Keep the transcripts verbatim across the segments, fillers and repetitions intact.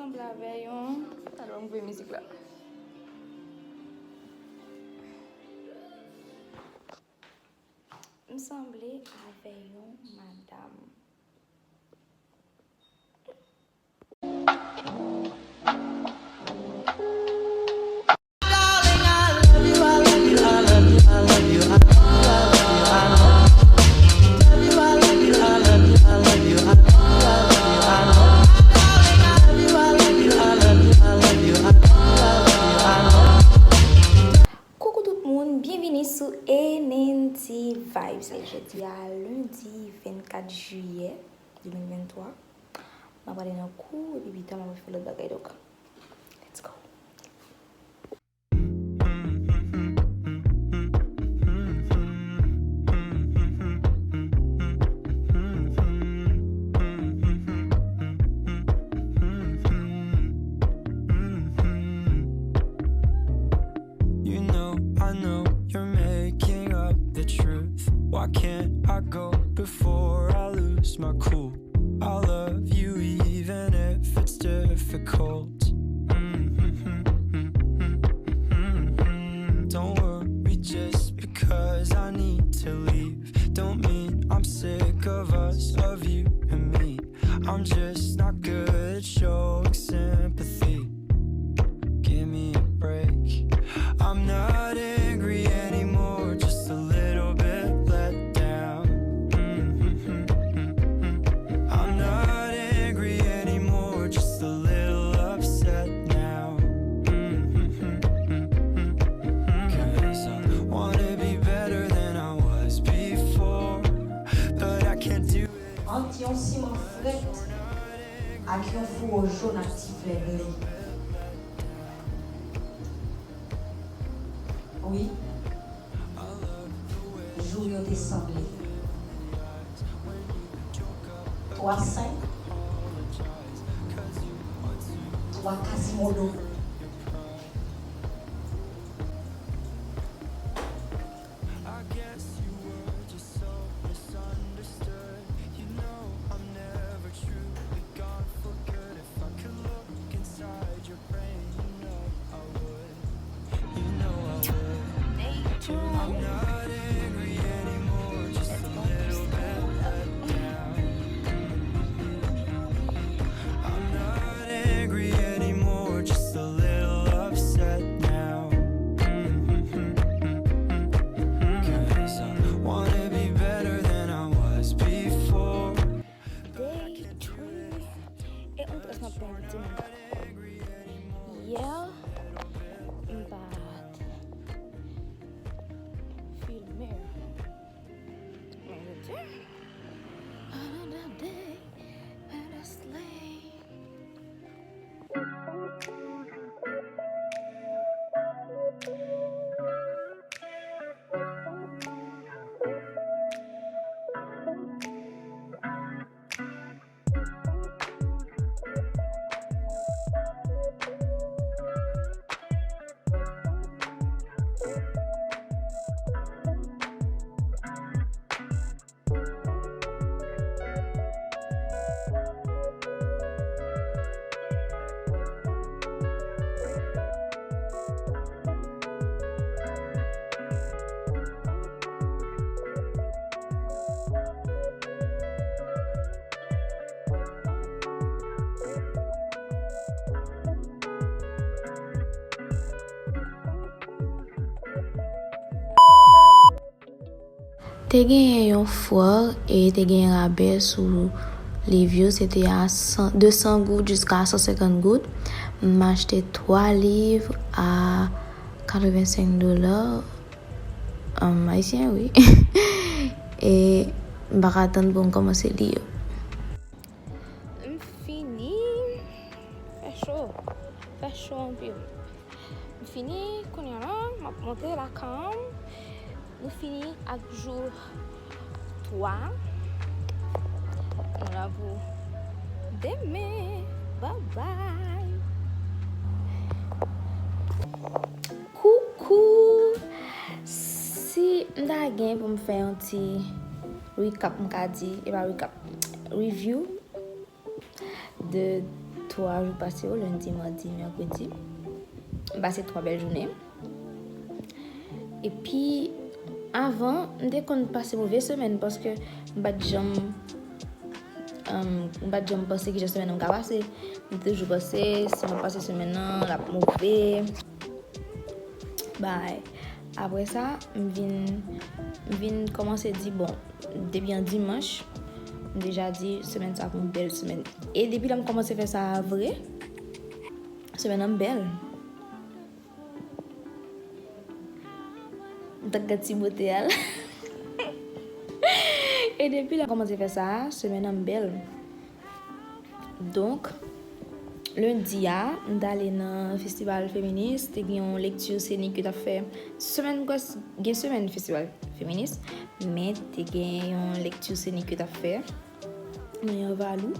Sanble avè yon, talè m voye mizik la. M sanble avè yon madanm. Koukou tout moun, byenvini sou N N T Vibes. Jodi a lendi vennkat jiyè de mil venntwa. M ap ale nan kou epi pita m ap fè lòt bagay, donk, let's go. You know, I know you're making up the truth. Why can't I go before I lose my cool? I love you even if it's difficult. Mm-hmm. Don't worry, just because I need to leave, don't mean I'm sick of us, of you and me. I'm just not good at showing sympathy. Give me a break. I'm not angry anymore, just a little bit let down. Mm-hmm. I'm not angry anymore, just a little upset now. Mm-hmm. 'Cause I wanna be better than I was before, but I can't do it. Ant yon siman frèt ak yon fouwo jòn ak ti flè ble. Wi, jou yo te sanble. Twa senk, twa Quasimodo. I guess you were just so misunderstood. You know I'm never truly gone for good. If I could look inside your brain, you know I would. You know I would. I'm not angry anymore, just a little bit let down. I'm not angry anymore, just a little upset now. 'Cause I wanna be better than I was before. Day three. E on près m ap pran ti moun. Yè, m pa t filme. Men jodi, another day, another slay. Te genyen yon foire e te genyen rabè sou liv yo, se te a san, de san goud jiska san senkant goud. M achte twa liv a katrevensenk dola, um, ayisyen, wi. E m pa ka tann pou m kòmanse li yo. M fini. Fè cho. Fè cho anpil. M fini, kounye a la, m ap monte lakay m. Nou fini ak jou twa. Nou la pou demen. Babay. Koukou. Si m ta gen pou m fè yon ti recap, m ka di, e pa recap, review de Twa jou pase yo, lendi, madi, mèkredi. M pase twa bèl jounen. Epi, avan, m te konn pase move semèn paske m pa t janm, um, m pa t janm panse kijan semèn nan ka pase. M te toujou panse, si m ap pase semèn nan, l ap move. Bay. Apre sa, m vin, m vin kòmanse di, bon, depi yon dimanch, m deja di, semèn sa ap yon bèl semèn. E depi lè m kòmanse fè sa vre, semèn nan bèl. M t ap gad ti bote a la. E depi lè m kòmanse fè sa, semèn nan bèl. Donk, lendi a, m t ale nan festival feminis, te gen yon lekti senik yo t ap fè. Semèn, gen semèn festival feminis, men te gen yon lekti senik yo t ap fè nan Yanvalou.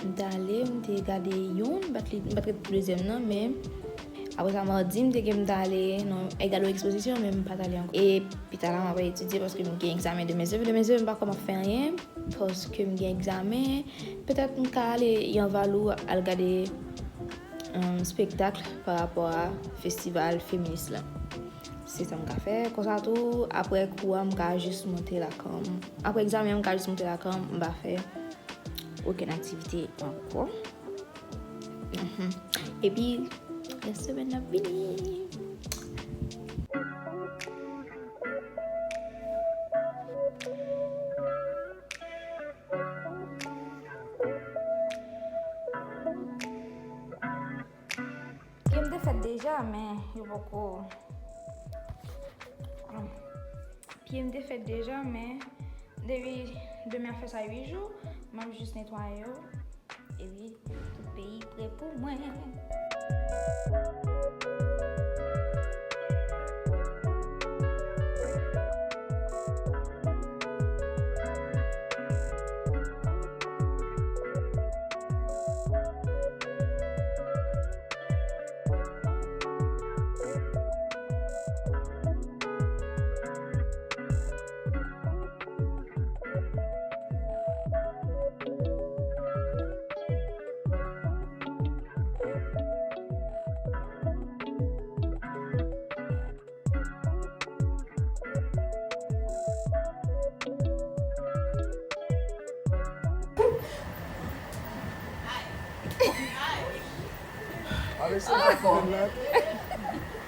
M t ale, m te gade youn, m pa t li, m pa t ret pou dezyèm nan, men apre sa, madi, m te gen m t ale nan, e gade yon ekspozisyon, men m pa t ale ankò. E pita la, m ap etidye paske m gen egzamen demen. Demen, demen, m pa kwè m ap fè anyen, paske m gen egzamen. Petèt m ka ale Yanvalou al gade, um, spektak pa rapò a festival feminis la. Se sa m ka fè. Konsa tou, apre kou a, m ka jis monte lakay m. Apre egzamen an, m ka jis monte lakay m, m pa fè okenn aktivite ankò. Mhm. Epi, lè semèn nan vini. Pye m te fèt deja, men yo poko. Pye m te fèt deja, men depi demen ap fè sa uit jou, m ap jis netwaye yo. Epi, tout peyi prè pou mwen.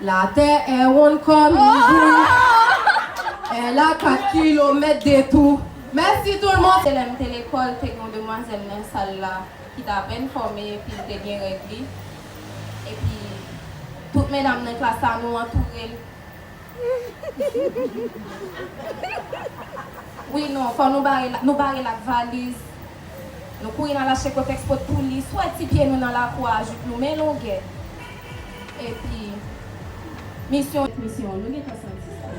Latè è wonn kòm yon boul. Elle a quatre kilomètres de tou. Mèsi tout le monde. Se lè m te lekòl, te gen yon demwazèl nan sal la ki t apèn fòme, epi l te gen règ li. Epi, tout medam nan klas la, nou antoure l. Wi, non, fò nou bare l, nou bare l ak valiz. Nou kouri n al achte kotèks pot pou li, swèt ti pye nou nan lakou a, jip nou men longè. Epi, misyon, misyon, nou gentan santi sa.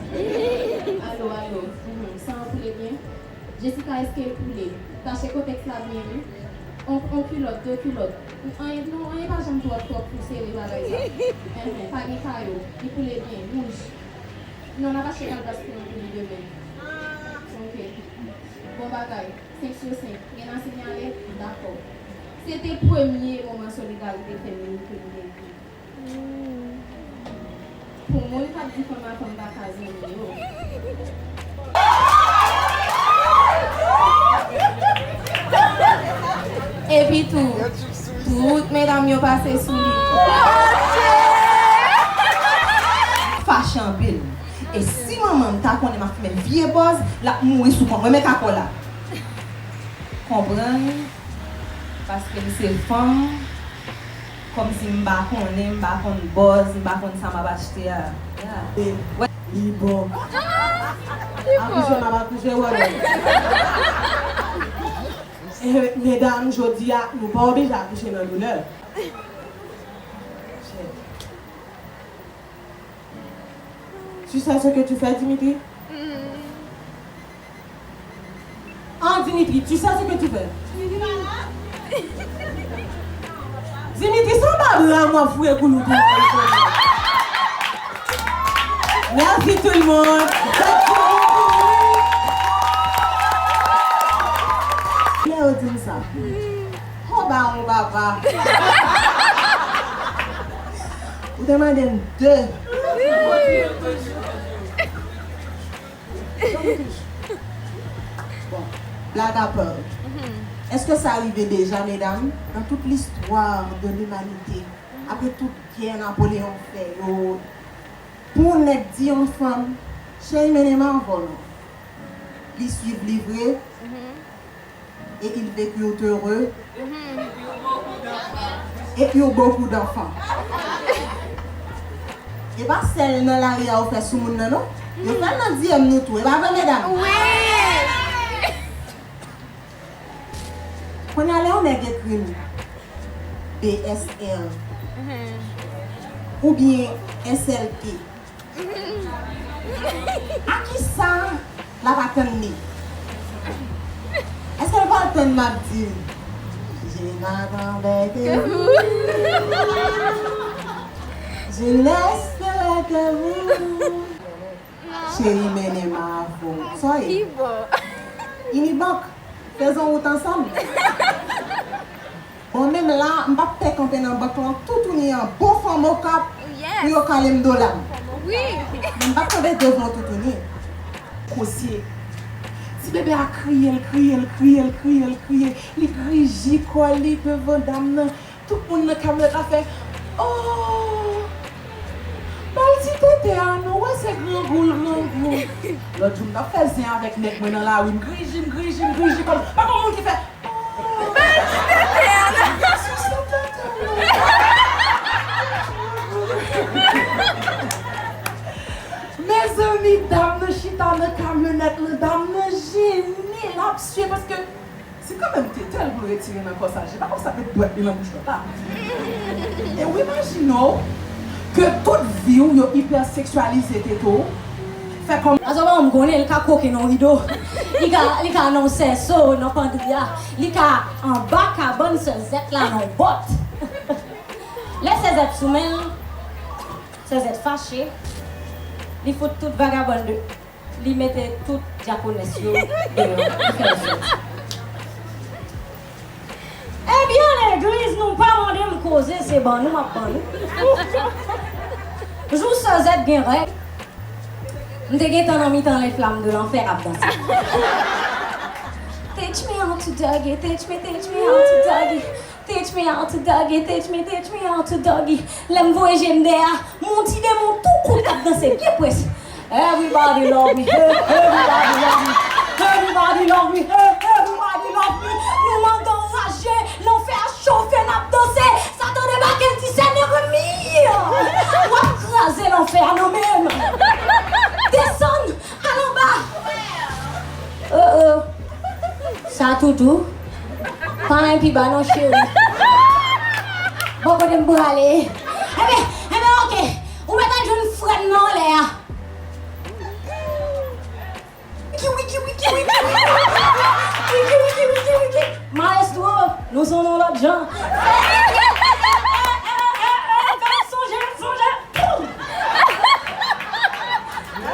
Alo, alo, mhm, san an koule byen. Jessica, èske l koule? Tache kotèks la byen, wi. On, on kilòt, de kilòt. Anyen, non, anyen pa janm twòp, twòp pou sere bagay sa. Enhen, pa gen kayo. Li koule byen, wouj. Non, n ap achte kalbas pou nou pou li demen. Ok. Bon bagay. Senk sou senk. Gen a sinyale? Dakò. Se te premye moman solidarite feminin ke m te viv. Pou moun k ap di fanm a fanm pa ka zanmi yo. Epi tou, tout medam yo pase sou li. Fache anpil. E si manman m ta konnen m ap fimen vye bòz, l ap mouri sou kont mwen. Men kakò la. Konprann, paske m se fanm, kòmsi m pa konnen, m pa konn bòz, m pa konn sa m ap achte a. Yeah. Li bon. Akouche m ap akouche, wè. E, medam, jodi a, nou pa oblije akouche nan doulè. Tu sais ce que tu fais, Dimitri? Ah, Dimitri, tu sais ce que tu fais? Dimitri, se anba bra m w ap foure koulout ou. Merci tout le monde. Lè yo di m sa. Ho, pa yon papa. Ou te mande m de. Bon, blague à part. Èske sa rive deja, medam, nan tout listwa de limanite, apre tout gè Napoleyon fè yo, pou yon nèg di yon fanm, cheri, mennen m avè w non. Li swiv li vre, et ils vécurent heureux, et eurent beaucoup d'enfants. E pa sèl nan lari a yo fè sou moun nan, non. Yo fè l nan D M nou tou, e pa vre, medam? Wi! Kounye a, lè yon nèg ekri m B S L oubyen S L T, a kisa l ap atann li? Èske l pral tann m ap di l, je n'attendais que vous, je n'espérais que vous? Cheri, mennen m avè w. Sa ye? Ki bò? Unibank. Faisons route ensemble. Bon, menm la, m p ap pè kanpe nan bank lan toutouni an bon fanm Okap pou yo kale m dola m. Wi. Men m p ap kanpe devan toutouni. Kosye. Ti bebe a kriye, l kriye, l kriye, l kriye, l kriye. Li griji kò li devan dam nan. Tout moun nan kamyonèt la fè, oh! Ba l ti tete a non, w wè se grangou l grangou. Lòt jou m t ap fè zen avèk nèg mwen nan lari, m griji, m griji, m griji kò m. Pa gon moun ki fè, oh! Ba l ti tete a non. Mezanmi, dam nan chita nan kamyonèt lan, dam nan jene, l ap swe paske se kanmenm tete l pou l retire nan kòsaj li. Pa konsa met dwèt li nan bouch lòt la. E w imajine w ke tout vi w yo ipèseksyalize tete w. Fè kòm. Azò pa m konnen, li ka koke nan rido. Li ka, li ka nan sèso, nan pandri a. Li ka anba kabann sèzèt la nan bòt. Lè sèzèt sou men l, sèzèt fache, li fout tout vagabòn de Li mete tout dyakonès yo deyò, li fè yo soti. Ebyen, legliz, nou pa mande m koze, se ban nou m ap ban nou. Jou sèzèt gen règ, m te gentan nan mitan les flammes de l'enfer ap danse. Teach me how to doggy, teach me, teach me how to doggy. Teach me how to doggy, teach me, teach me how to doggy. Lè m voye je m dèyè a, m wè yon ti demon tou kout k ap danse byen pwès. Everybody love me, hey, everybody love me, everybody love me, hey, everybody love me. Nou manke anraje, lanfè a chofe, n ap danse. Satan debake, l di, Seigneur, mi! W ap kraze lanfè a nan men m. Desann, al anba. Oh, oh. Sa toutou. Pa anyen pi ba non, cheri. Bon, kote m prale? Enben, enben, oke. Ou mèt al jwenn frè m nan anlè a. Wiki, wiki, wiki, wiki, wiki. Wiki, wiki, wiki, wiki. Maestro, nou sonn yon lòt jan. Fè m sonje, m sonje.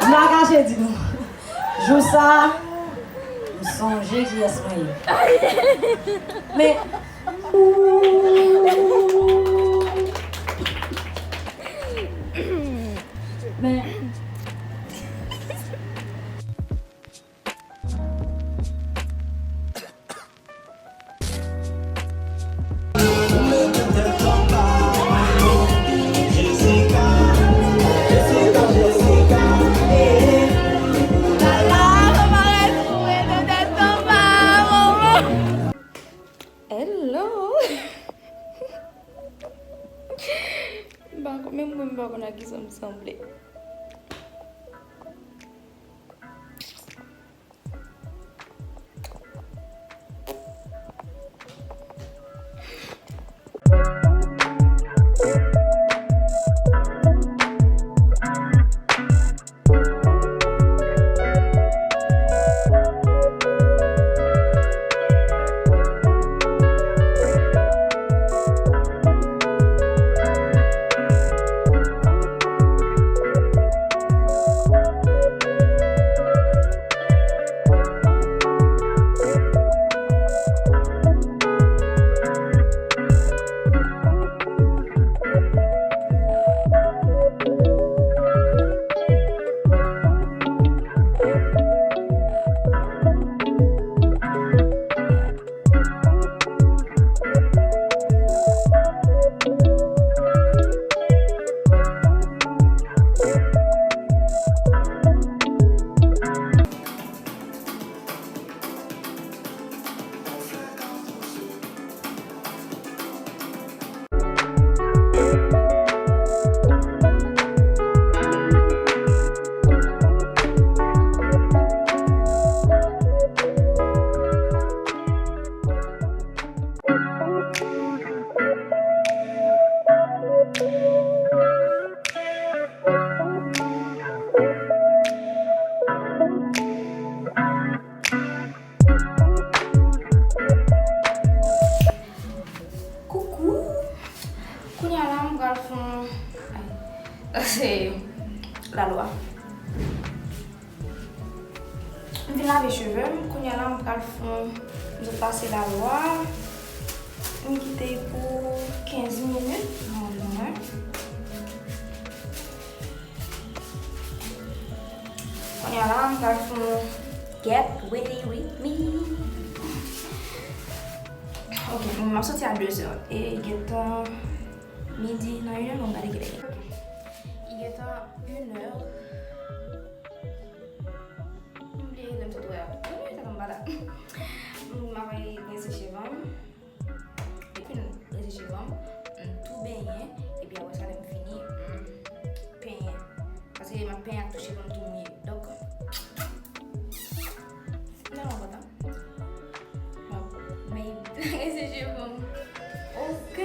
M pa kache di nou. Jou sa a, m sonje kiyès mwen ye. Men, men, Hello! M pa konn, menm mwen m pa konn ak kisa m sanble. Kounye a la, m pral fè yon, ay, se lalwa. M fin lave cheve m, kounye a la, m pral fè yon, m sot pase lalwa. M kite l pou kenz minit, non, non, hein. Kounye a la, m pral fè yon Get Ready With Me. Ok, m ap soti a de zè. E gentan midi, nan inè, bon, gade kilè. Ok. Li gentan inè. M bliye lè m sot wè a. Wi, sa konn pa la. M ap al rense cheve m. Epi m rense cheve m, m tou benyen, epi apre sa, lè m fini, m penyen. Paske m ap penyen ak tou cheve m tou mouye. Donk, nan yon kontan. Bon, men rense cheve m. Ok.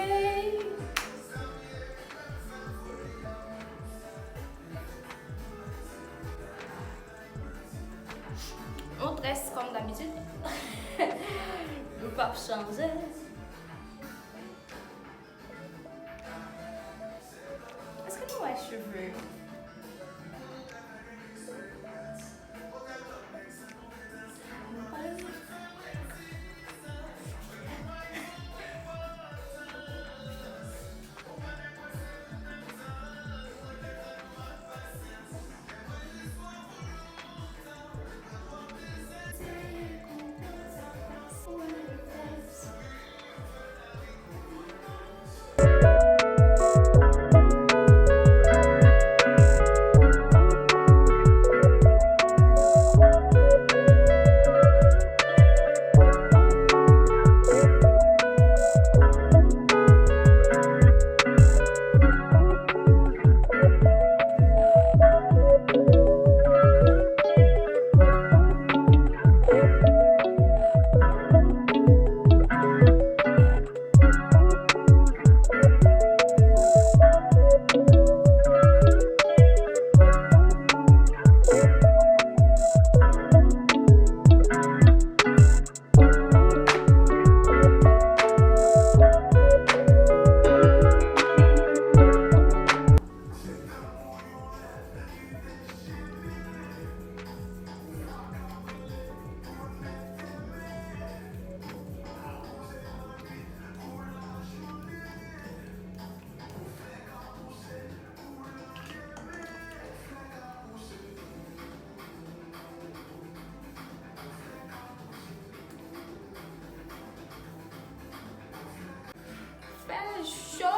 Yon très kòm dabitid. Nou p ap chanje. Èske nou wè cheve yo? Fè l cho.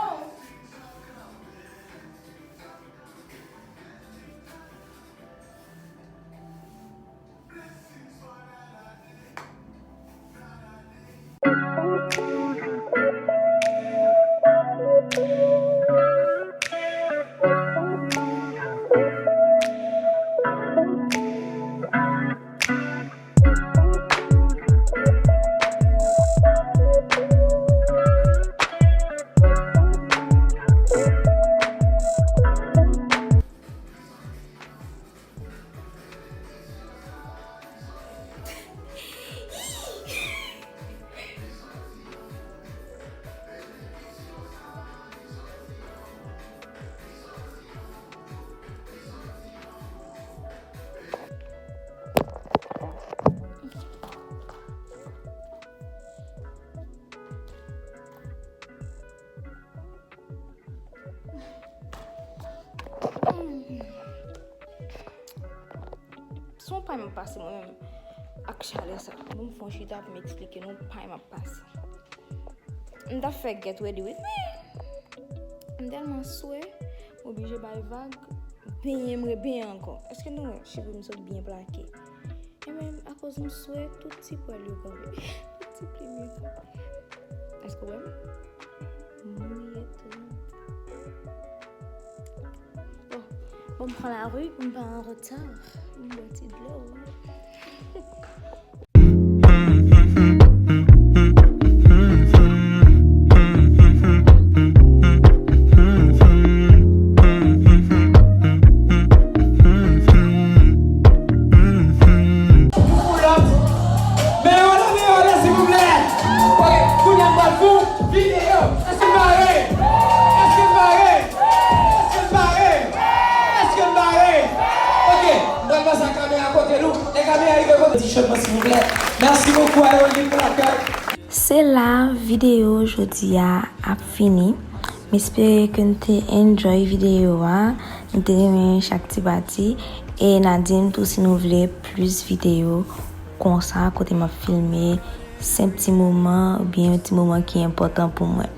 Se yon pay m ap pase mwen menm ak chalè sa. Bon, m fè yon chita pou m eksplike nou pay m ap pase. M t ap fè get ready with me. M tèlman swe, m oblije bay vag, benyen, m rebenyen ankò. Èske nou wè cheve m sot byen plake? Ebyen, akoz m swe, tout ti pwèl yo kanpe. Tout ti plim yo kanpe. Èske w wè m? Mouye tou. Bon, bon, m pran lari pou m pa an reta. M bwè ti dlo. Pou pull up. Mete yo la, mete yo la, silvouplè. Ok, kounye a m pral fè yon videyo. Èske n pare? Merci beaucoup à Aéroguide Lakay. Se la videyo jodi a ap fini. M espere ke n te enjoy videyo a. M te renmen chak ti pati. E n a di m tou si nou vle plis videyo konsa kote m ap filme senp ti moman oubyen yon ti moman ki enpòtan pou mwen.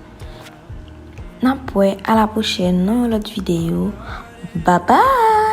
N ap wè a la pwochèn nan yon lòt videyo. Babay!